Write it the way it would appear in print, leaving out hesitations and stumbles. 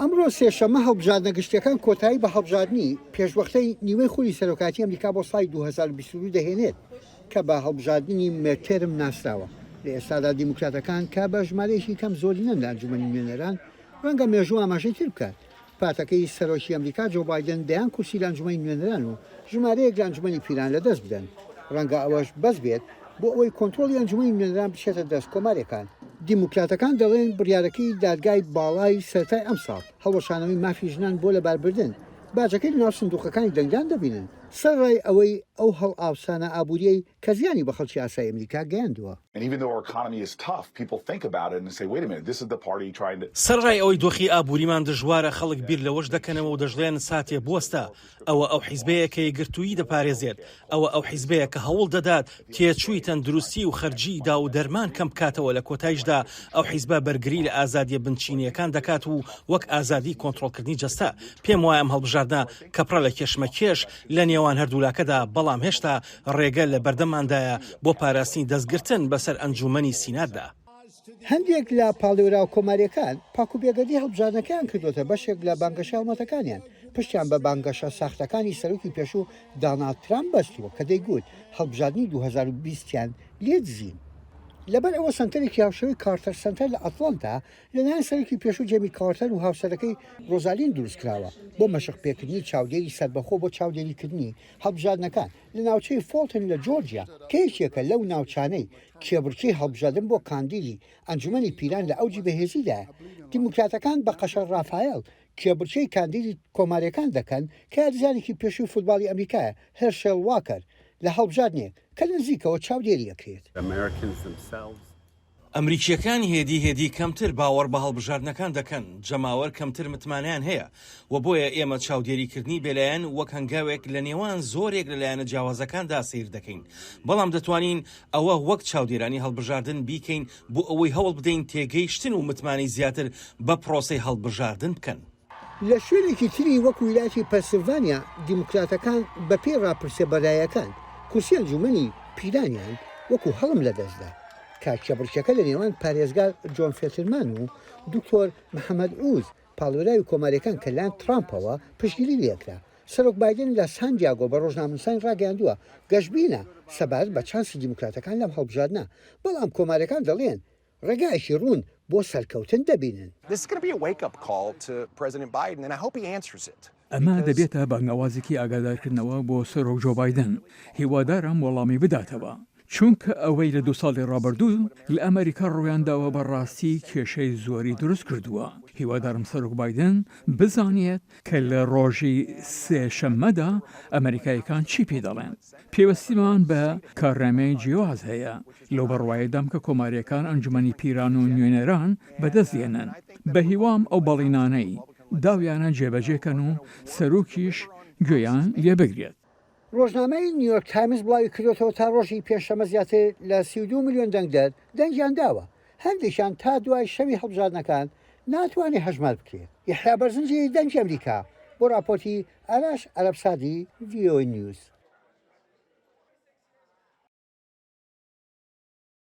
ئەمڕۆ سێشەممە هەڵبژاردنە گشتیەکان کۆتایی بە هەڵبژاردنی پێشوەختەی نیوەی خولی سەرۆکایەتی ئەمریکا بۆ ساڵی 2022 دەهێنێت کە بە هەڵبژاردنی مێدتێرم ناسراوە. لە ئێستادا دیموکراتەکان کە بە ژمارەیەکی کەم زۆرینەن لە ئەنجومەنی نوێنەران، ڕەنگە مێژوو ئاماژەی تر بکات. پارتەکەی سەرۆکی ئەمریکا جۆ بایدن دەیان کورسی لە ئەنجومەنی نوێنەران و ژمارەیەک لە ئەنجومەنی پیران لەدەست بدەن. ڕەنگە ئەوەش بەس بێت بۆ ئەوەی کۆنترۆڵی ئەنجومەنی نوێنەران بچێتە دەست کۆمارییەکان. دیموکراتەکان دەڵێن بڕیارەکەی دادگای باڵای سەرەتای ئەمساڵ، هەڵوەشانەوەی مافی ژنان بۆ لەباربردن، باجەکەی لەناو سندوقەکانی دەنگدان دەبینن، سەرەڕای ئەوەی ئەو هەڵئاوسانە ئابوورییەی کە زیانی بە خەڵکی ئاسایی ئەمریکا گەیاندووە. سەرەڕای ئەوەی دۆخی ئابووریمان دژوارە، خەڵک بیر لەوەش دەکەنەوە و دەشڵێن ساتێ بوەستە، ئەوە ئەو حیزبەیە کە یەکگرتوویی دەپارێزێت، ئەوە ئەو حیزبەیە کە هەوڵ دەدات تێچووی تەندروستی و خەرجیی داو و دەرمان کەم بکاتەوە، لە کۆتایشدا ئەو حیزبە بەرگری لە ئازادییە بنچینەیەکان دەکات و وەک ئازادیی کۆنترۆڵکردنی جەستە. پێم وایە ئەم هەڵبژاردنە کە پڕە لە کێشمەکێش لە نێوان هەردوولاکەدا، بەڵام هێشتا ڕێگە لە بەردەمماندایە بۆ پاراستنی دەستگرتن بەسەر ئەنجوومەنی سیناتدا. هەندێک لە پاڵێوراوە کۆمارییەکان پاکوبێگەردی هەڵبژاردنەکەیان کردووەتە بەشێک لە بانگەشەی هەڵمەتەکانیان، پشتیان بە بانگەشە ساختەکانی سەرۆکی پێشوو داناڵد ترامپ بەستووە کە دەیگوت هەڵبژاردنی 2020 یان لێ دزین. لەبەر ئەوە سەنتەرێکی هاوشێوەی کارتەر سەنتەر لە ئەتڵەنتا لەلایەن سەرۆکی پێشوو جێمی کارتەر و هاوسەرەکەی ڕۆزالین دروستکراوە بۆ مەشقپێکردنی چاودێری سەربەخۆ بۆ چاودێریکردنی هەڵبژاردنەکان لە ناوچەی فۆڵتن لە جۆرجیا کە یەکێکە لەو ناوچانەی کێبڕکێی هەڵبژاردن بۆ کاندیدی ئەنجومەنی پیران لە ئەوجی بەهێزیدایە. دیموکراتەکان بە قەشە ڕافایەل کێبڕکێی کاندیدی کۆمارییەکان دەکەن کە یاریزانێکی پێشووی فوتباڵی ئەمریکایە هێرشێل واکەر لە هەڵبژاردنێک کە لە نزیکەوە چاودێری ئەکرێت. ئەمریکییەکان هێدی هێدی کەمتر باوەڕ بە هەڵبژاردنەکان دەکەن، جەماوەر کەمتر متمانەیان هەیە و بۆیە ئێمە چاودێریکردنی بێلایەن وەک هەنگاوێک لە نێوان زۆرێک لە لایەنە جیاوازەکاندا سەیر دەکەین، بەڵام دەتوانین ئەوە وەک چاودێرانی هەڵبژاردن بیکەین بۆ ئەوەی هەوڵ بدەین تێگەیشتن و متمانەی زیاتر بە پرۆسەی هەڵبژاردن بکەن. لە شوێنێکی تری وەک ویلایەتی پەنسلڤانیا، دیموکراتەکان بەپێی ڕاپرسیە بەرایەکان کورسی ئەنجومەنی پیرانیان وەکو هەڵم لەدەستدا، کە کێبڕکێکە لە نێوان پارێزگار جۆن فێترمان و دکتۆر محەمەد ئوز پاڵێوراوی کۆماریەکان کە لایەن ترامپەوە پشتگیری لێکرا. سەرۆک بایدن لە سان دیاگۆ بە ڕۆژنامەنووسانی ڕاگەیاندووە گەشبینە سەبارەت بە چانسی دیموکراتەکان لەم هەڵبژاردنە، بەڵام کۆماریەکان دەڵێن ڕێگایەکی ڕوون بۆ سەرکەوتن دەبینن. ئەمە دەبێتە بانگەوازێکی ئاگادارکردنەوە بۆ سەرۆک جۆ بایدن، هیوادارم وەڵامی بداتەوە، چونکە ئەوەی لە دوو ساڵی ڕابردوو لە ئەمەریکا ڕوویانداوە بەڕاستی کێشەی زۆری دروستکردووە، هیوادارم سەرۆک بایدن بزانێت کە لە ڕۆژی سێشەممەدا ئەمەریکاییەکان چی پێی دەڵێن. پێوستیمان بە کارنامەی جیاواز هەیە. لەو بڕوایەدام کە کۆمارییەکان ئەنجومەنی پیران و نوێنەران بەدەست دێنن. بەهیوام ئەو بەڵینانەی داویانە جێبەجێ کەن و سەرۆکیش گوێیان لێ بگرێت. ڕۆژنامەی نیویۆرک تایمز بڵاوی کردۆتەوە تا ڕۆژی پێنجشەممە زیاتر لە 32 ملیۆن دەنگدەر دەنگیان داوە، هەندێکیان تا دوای شەوی هەڵبژاردنەکان ناتوانێت هەژمار بکرێت. یەحیا بەرزنجی، دەنگی ئەمریکا، بۆ ڕاپۆرتی ئاراش عەرەبسادی، ڤیۆ نیوز.